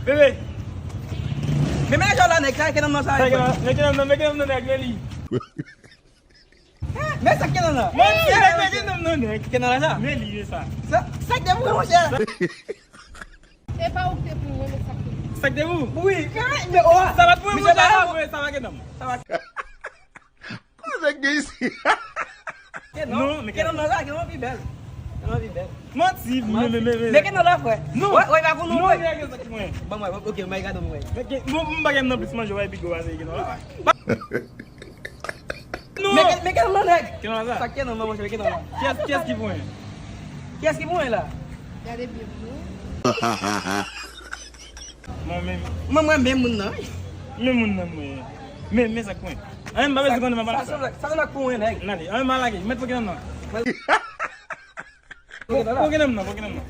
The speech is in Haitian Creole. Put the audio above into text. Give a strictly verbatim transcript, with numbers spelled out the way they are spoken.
Bebe. Men men jò la nèg sa, kenanm nan sa. Sa kenanm nan, men kenanm nan, men kenanm nan nèg, men li. Men sa kenanm nan. Mwen di nèg, men kenanm nan nèg. Kenanm la sa. Men li, men sa. Sa, sa k te pou mwen, monchè. E pa ou ki te pou mwen, men sa k te pou. Sa k te pou? Wi, men, men, oh, sa pa t pou mwen, monchè, sa pa pou mwen, sa pa kenanm. Sa pa Kote k gen isi? Non, men kenanm nan la, kenanm pi bèl. Kenanm pi bèl. Manti, men, men, men, men. Men kenanm la, frè. Non. Wè, wè, pa pou nou, non, wè. Men sa ki mwen. Ban mwen, ok, mwen gade mwen. Men ke, bon, m pa gen nan plis manje, wè, epi gwo pase kenanm la. Non. Men ke, men kenanm nan, nèg. Kenanm la sa. Sa kenanm nan, monchè, men kenanm la. Kiyès, kiyès ki pou mwen? Kiyès ki pou mwen la? Gade byen pou nou. Mwen menm. Mwen, mwen menm moun nan, wi. Men moun nan mwen. Men, men sa k mwen. Anyen m pa bezwen konnen, m pa bezwen sa. Sa se lak pou mwen, nèg. N ale. Anyen m pa lage. Mèt fò kenanm nan. Fò kenanm nan, fò kenanm nan.